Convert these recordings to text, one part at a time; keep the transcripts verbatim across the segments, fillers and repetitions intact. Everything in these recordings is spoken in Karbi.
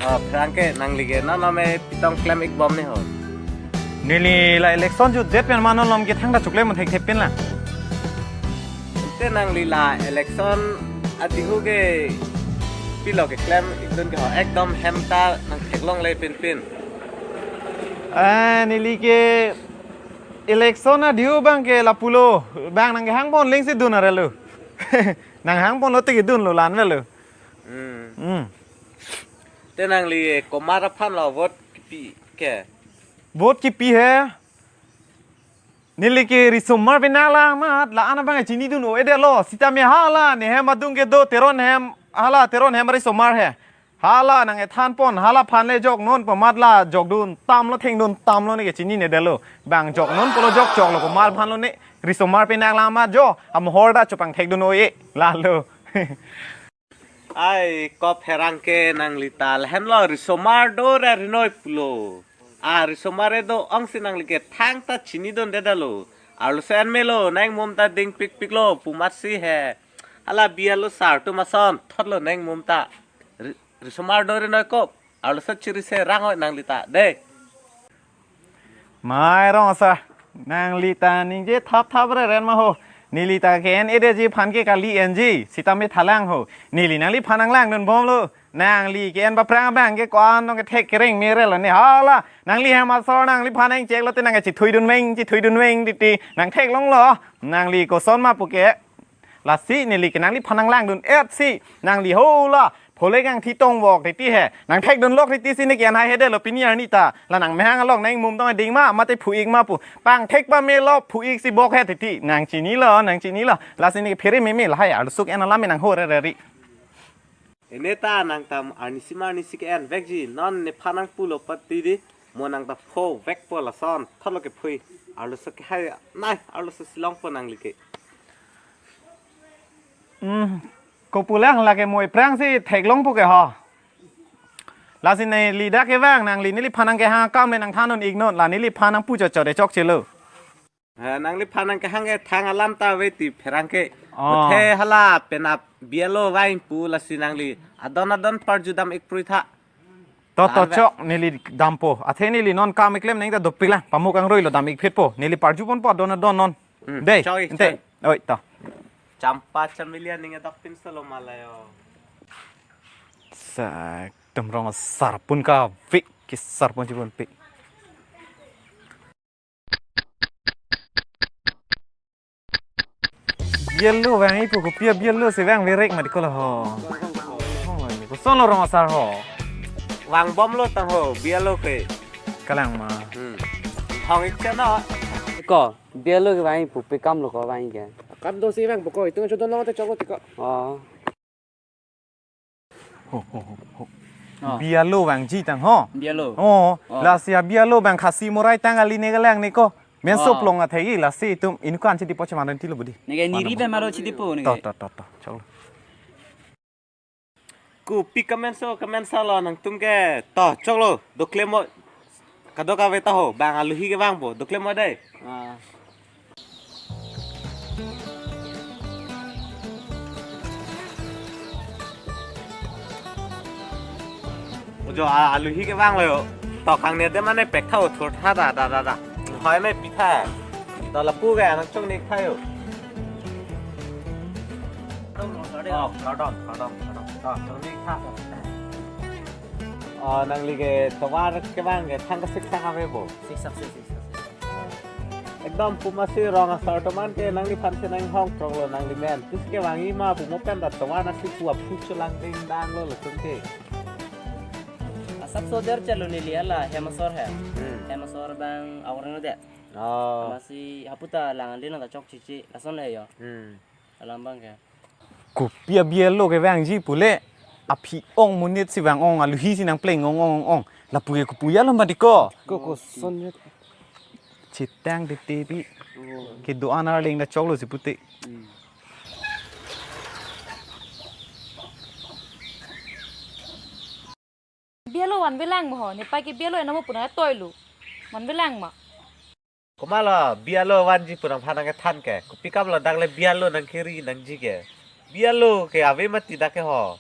Oh, pherangke nangli ke non nome pitong klem-ik bom ne ho. Neli la election jutjet pen ma non lom ke thangta chukle mo thek thep pen la. Te nangli la election adihu ke pilo keklem-ikdun ke ho, ekdom hem ta nangtheklongle pinpin. Eh, neli ke election adihu abang ke lapulo, bang nang kehang pon lengsi dun arelo. Nang hang ponlo te kedunlo la-an avelo. Hmm. Hmm. Te nangli komat aphan lo vote kipi ke? Vote kipi he. Neli ke risomar penang lang amat la-an abang chinidun o-edetlo. Sitame hala nehem adung kedo Teron hem, hala Teron hem risomar he. Hala nang-ethan pon, hala aphan le joknon pu amat la jokdun tamlo, thengdun tamlo, ne ke chininedetlo. Bang joknon pulo jok choklo, komat aphan lo ne, risomar penang lang amat jo, amohor ta chopangthekdun o-e, lalo. Ai, ko pherangke nangli ta lahenlo, risomar do ra rinoi pulo. A, risomar kedo ongsi nangli ke thangta chinidundetlo. Arloso en melo, nangmum ta dingpikpiklo pu amatsi he. Hala B L O sar atum ason thotlo nangmum ta. Ri-, risomar do rinoi ko. Arloso chiri se rang-oi nangli ta, dei. Mai rong asar, nangli ta ningje thapthap reren ma ho. Neli ta ke-en-edetji aphan ke kali enji, sitame thalang ho. Neli nangliphan nanglangdun bomlo. Nangli ke-en aphrang abang ke ko-an nong kethek kereng merel ne hala. Nangli hem asor nangliphan nangcheklo te nang chethuidun veng, chethuidun veng titi. Nangtheklonglo. Nangli koson ma pu ke. Lasi neli ke nangliphan nanglangdun-etsi. Nangli ho la. Phole kangthi tongvok titi he. Nangthekdunlok titi si ne ke-en haihedetlo pini arni ta. La nangmehang along nangmum tong ding ma, mate phu-ik ma pu. Pangthek pamelo phu-ik si bok he titi. Nangchinilo, nangchinilo. Lasi ne phere meme lahai arloso en alam nang ho rereri. Ene ta nang tam arnisi ma arnisi ke-envekji, non nephan nangpulo pati di, mo nang ta phovekpo lason, thotlo kephui, arloso kehai, nai, arloso si longpo nangli ke. Hmm, kopulang lake mo aphrangsi theklongpo ke ho. Lasi neli dak kevang nangli neliphan nangkehang akam le nangthandun-iknon, la neliphan nangpu chotchot chokchelo. Eh, nangliphan nangkehang ke thang alam ta ave ti pherangke. Oh. Athe hala penap B L O vangji pu lasi nangli adon adon parjudam-ik prui tha. To, to, Ave. Chok, neli dampo. Athe neli non kam keklem nang ta dopik lang. Pamuk angroilo dam-ikphitpo. Neli parjuponpo adon adon non. Hmm, dei, choi, ente. Choi. Oi, to. Champa chamiliya ning edok pinsolo malayo. Sa, ekdom rong asar pun kave, kesar pun chipunpi. B L O vangji pu kopi a-B L O si vangverek mati ko la ho. Hong lo ni, kosonlo rong asar ho. Vangbomlo tang ho, B L O ke. Kalang ma. Hmm. Hong-ik cheno. Ko, B L O ke vangji pu pi kam lo ko vangji ke. Kam do si vangpo ko, itum chodonlo te choklo ti ko. Oh. Ho, ho, ho, ho. Oh. B L O vangji tang ho. B L O. Oh, oh. Lasi a-B L O vang Khasi Morai tang kali ne kalang ne ko. Men Oh. soplong athegi lasi itum inkan chidi poche manan tilo budi. Ne ke niri Mana be maro chidi po ne To, ke. to, to, to. Choklo. Kopi kamenso, kamensalo nangtum ke. To, choklo. Doklemo. Kadokave ta ho, bang aluhi kevangpo, doklemo dei. Ah. Ojo, a, aluhi kevanglo yo. To kangni te mane pek tha o thur tha da, da, da, da. Hoi me pi tha. To lapu ke nangchongnik tha yo. Oh, kardom, kardom, kardom. To, chongnik tha. Oh, nangli ke tovar kevang ke thang kesik sang ave bo. Siksak, siksak, siksak. Ekdom pu amatsi rong asar atum an ke nangliphan si nanghong throklo nangli men. Tus kevangji ma pu mo pen ta tovar nasi pu aphu chelang ding danglo latum ke. Asap soder chalo neli hala hem asor he. Hmm. Hem asor bang awar no de. Oh. Amatsi haputa lang andi nang ta chok chichi lason he yo. Hmm. Alam bang ke. Kopi a-B L O kevangji pule, aphi ong monit si vang ong, aluhi si nangpleng ong, ong, ong, ong. Lapu ke kopuya lo mati ko. Ko, koson ya. Chitang tete pi. Oh. Kedo-an arleng ta choklo si pute. Hmm. B L O vanvelang mo ho, ne pai ke B L O ena mo puna toilu. Vanvelang ma. Komatlo B L O vanji pu nangphan nangkethan ke. Kopi kam lo dak le B L O nangkeri nangji ke. B L O ke ave mati dak ke ho.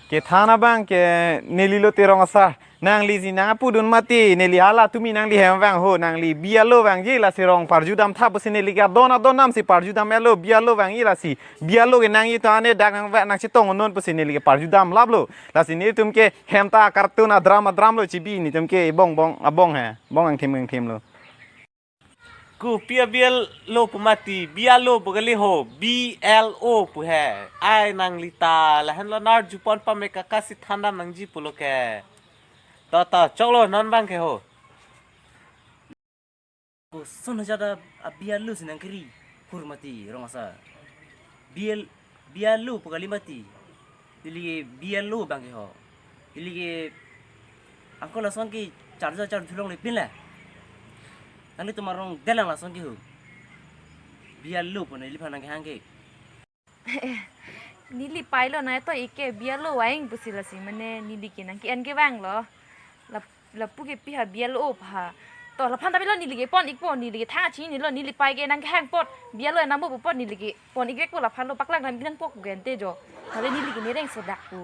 Kethan abang ke neli lo te rong asar. Nangli si nangpudun mati, neli hala tumi nangli hem vang ho, nangli bialo vangji lasi rong parjudam tha pusi neli ke adon adon namsi parjudam-etlo, bialo vangji lasi. Bialo ke nangji to ane dak nang vang nangchetong non pusi neli ke parjudam laplo. Lasi netum ke hem ta cartoon adram adram lo chibi netum ke bong bong abong he, bong angthim angthim lo. Kopi a-bialo pu mati, bialo pu kali ho, B L O pu he. Ai nangli ta, lahenlo narju pon pame kakasi thandam nangji pulo ke. To, to, choklo non abang ke ho. Koson hajat a-bialo si nangkiri, hur mati, rong asar. Bial, bialo pu kali mati. Neli ke bialo abang ke ho. Neli ke angko lason ke charja charju longle pin la. Nanglitum arong delang lason ke ho. Bialo pu neliphan nangkehang ke. Neli pailo na to ike bialo vang pusi lasi mane neli ke nangke-en ke vanglo. Lap, lapu ke pi ha bialo pha. To laphan ta bilo neli ke pon-ikpo, neli ke thang chinilo, neli pai ke nangkehang apot. Bialo nang mo apot neli ke pon-ik vekpo, laphan lo paklang lam nangpo ku gente jo. Hale neli ke nereng sodak pu.